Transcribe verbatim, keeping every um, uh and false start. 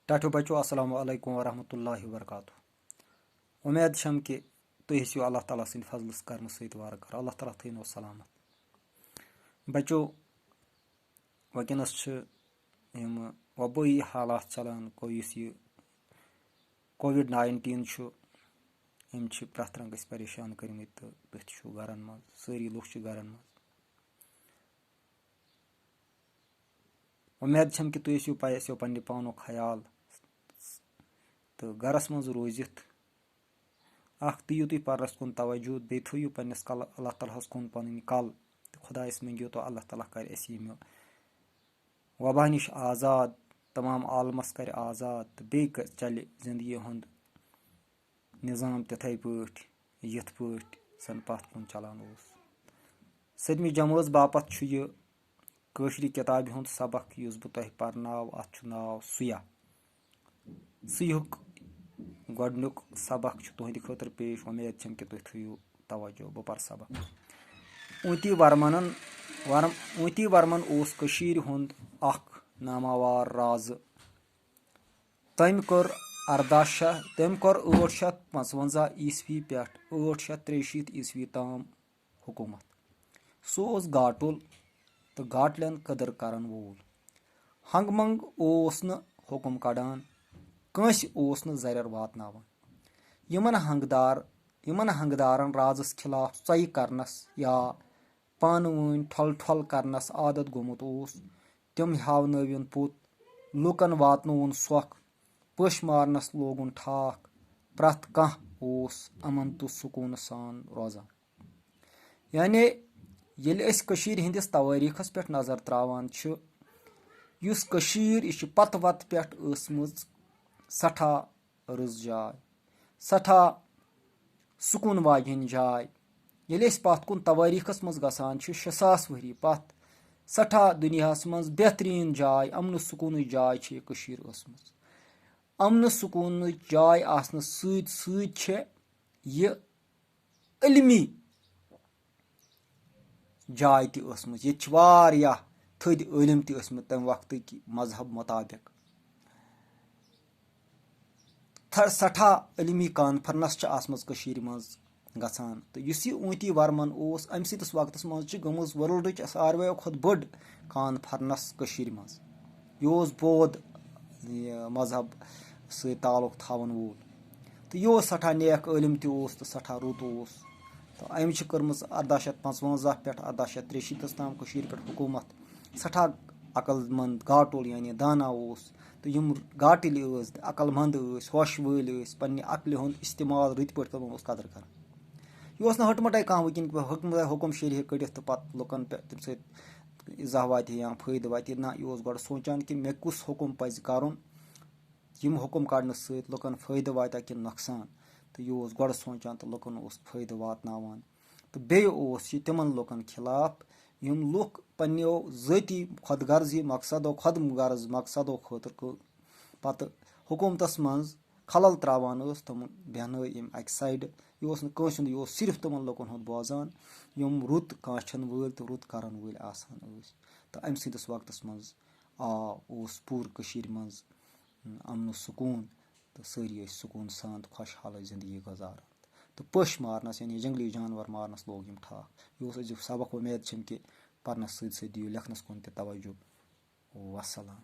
ٹاٹھیو بچو، السلام علیکم ورحمۃ اللہ وبرکاتہ۔ وۄمید چھم کہِ تُہۍ ٲسِو اللہ تعالیٰ سٕنٛدِ فضلہٕ کرمہٕ سۭتۍ وارٕ کارٕ۔ اللہ تعالیٰ تھٲینو سلامت۔ بچو، وٕنکیٚنس چھِ یِم وبٲیی حالات چلان، کو-، یُس یہِ کووِڈ ناینٹیٖن چھُ، أمۍ چھِ پرٛٮ۪تھ رنٛگہٕ أسۍ پریشان کٔرمٕتۍ تہٕ تُہۍ تہِ چھِو گرن منٛز، سٲری لُکھ چھِ گرن منٛز۔ وۄمید چھم کہِ تُہۍ ٲسِو پے-، ٲسِو پننہِ پانُک خیال تہٕ گرس منٛز روٗزِتھ اکھ دِیِو تُہۍ پرنس کُن توجہ، بیٚیہِ تھٲیِو پننِس کل-، اللہ تعالیٰ ہس کُن پنٕنۍ کل تہٕ خۄدایس مٔنگِو تہٕ اللہ تعالیٰ کرِ اَسہِ ییٚمہِ وبا نِش آزاد، تمام عالمس کرِ آزاد تہٕ بیٚیہِ گ-، چلہِ زندگی ہُنٛد نظام تِتھے پٲٹھۍ یِتھ پٲٹھۍ زن پتھ کُن چلان اوس۔ سٔتمہِ جمٲژ باپتھ چھُ یہِ کٲشرِ کِتابہِ ہُنٛد سبق یُس بہٕ تۄہہِ پرناو، اتھ چھُ ناو سُیا۔ سُیُک گۄڈٕنیُک سبق چھُ تُہنٛدِ خٲطرٕ پیش۔ وۄمید چھم کہِ تُہۍ تھٲیِو توجہ۔ بہٕ پرٕ سبق۔ اونتی ورمنن، ورم-، اونتی ورمن اوس کٔشیٖرِ ہُنٛد اکھ ناماوار رازٕ۔ تٔمۍ کٔر ارداہ شیٚتھ، تٔمۍ کٔر ٲٹھ شیٚتھ پانٛژوَنٛزاہ عیسوی پٮ۪ٹھ ٲٹھ شیٚتھ ترٛیہِ شیٖتھ عیسوی تام حکوٗمت۔ سُہ اوس گاٹُل تہٕ گاٹلٮ۪ن قدر کرن وول۔ ہنٛگہٕ منٛگہٕ اوس نہٕ حکم کڑان، کٲنٛسہِ اوس نہٕ زرٮ۪ر واتناوان۔ یِمن ہنٛگدار، یِمن ہنٛگدارن رازس خلاف ژۄیہِ کرنس یا پانہٕ وٲنۍ ٹھۄل ٹھۄل کرنس عادت گوٚمُت اوس، تِم ہیاونٲوِن پوٚت، لوٗکن واتنووُن سۄکھ، پٔش مارنس لوگُن ٹھاکھ۔ پرٛٮ۪تھ کانٛہہ اوس امن تہٕ سکوٗنہٕ سان روزان۔ یعنی، ییٚلہِ أسۍ کٔشیٖرِ ہٕنٛدِس توٲریٖخس پٮ۪ٹھ نظر تراوان چھِ، یُس کٔشیٖر، یہِ چھِ پتہٕ وتہٕ پٮ۪ٹھ ٲسمٕژ سٮ۪ٹھاہ رٕژ جاے، سٮ۪ٹھاہ سکوٗن واجیٚنۍ جاے۔ ییٚلہِ أسۍ پتھ کُن توٲریٖخس منٛز گژھان چھِ، شےٚ ساس ؤری پتھ، سٮ۪ٹھاہ دُنیاہس منٛز بہتریٖن جاے، امنہٕ سکوٗنٕچ جاے چھِ یہِ کٔشیٖر ٲسمٕژ۔ امنہٕ سکوٗنٕچ جاے آسنہٕ سۭتۍ سۭتۍ چھےٚ یہِ علمی جاے تہِ ٲسمٕژ۔ ییٚتہِ چھِ واریاہ تھٔدۍ عٲلِم تہِ ٲسمٕتۍ تَمہِ وقتٕکۍ مذہب مُطابِق۔ تھر-، سٮ۪ٹھاہ علمی کانفرنس چھِ آسمٕژ کٔشیٖرِ منٛز گژھان۔ تہٕ یُس یہِ اونتی ورمن اوس، أمۍ سٕنٛدِس وقتس منٛز چھِ گٔمٕژ ورلڈٕچ ساروِیو کھۄتہٕ بٔڑ کانفرنس کٔشیٖرِ منٛز۔ یہِ اوس بود، یہِ مذہب سۭتۍ تعلق تھاوَن وول۔ تہٕ یہِ اوس سٮ۪ٹھاہ نیک عٲلِم تہِ اوس تہٕ سٮ۪ٹھاہ رُت اوس۔ تہٕ أمۍ چھِ کٔرمٕژ ارداہ شیٚتھ پانٛژوَنٛزاہ پٮ۪ٹھ ارداہ شیٚتھ ترٛیہِ شیٖتَس تام کٔشیٖرِ پٮ۪ٹھ حکوٗمت۔ سٮ۪ٹھاہ عقل مند گاٹُل، یعنی دانا اوس۔ تہٕ یِم گاٹٕلۍ ٲسۍ، عقل مند ٲسۍ، ہوشہِ وٲلۍ ٲسۍ، پننہِ عقلہِ ہُنٛد استعمال رٕتۍ پٲٹھۍ تِمن اوس قدر کران۔ یہِ اوس نہٕ ہُٹمٹے کانٛہہ وٕنکیٚن حُکم-، حُکم شیرِ ہے کٔڑِتھ تہٕ پتہٕ لُکن پٮ۪ٹھ تَمہِ سۭتۍ اِزاہ واتہِ ہے یا فٲیدٕ واتہِ ہے۔ نہ، یہِ اوس گۄڈٕ سونٛچان کہِ مےٚ کُس حُکم پزِ کرُن، یِم حُکم کڑنہٕ سۭتۍ لُکن فٲیدٕ واتہِ کِنہٕ نۄقصان۔ تہٕ یہِ اوس گۄڈٕ سونٛچان تہٕ لُکن اوس فٲیدٕ واتناوان۔ تہٕ بیٚیہِ اوس یہِ تِمن لُکن خلاف، یِم لُکھ پننیو ذٲتی خۄد غرضی مقصدو، خۄد غرض مقصدو خٲطرٕ کٔ-، پتہٕ حکوٗمتس منٛز خلل تراوان ٲس، تِم بیٚہنٲے أمۍ اکہِ سایڈٕ۔ یہِ اوس نہٕ کٲنٛسہِ ہُنٛد، یہِ اوس صرف تِمن لُکن ہُنٛد بوزان، یِم رُت کانٛہہ چھِنہٕ وٲلۍ تہٕ رُت کرن وٲلۍ آسان ٲسۍ۔ تہٕ أمۍ سٕنٛدِس وقتس منٛز آو، اوس پوٗرٕ کٔشیٖرِ منٛز امن و سکوٗن، تہٕ سٲری ٲسۍ سکوٗن سان تہٕ خۄشحالٕچ زندگی گُزاران۔ تہٕ پٔش مارنس، یعنی جنگلی جانور مارنس لوگ یِم ٹھاکھ۔ یہِ اوس أزیُک سبق۔ وۄمید چھم کہِ پرنس سۭتۍ سۭتۍ دِیِو لیکھنس کُن تہِ توجہ۔ وسلام۔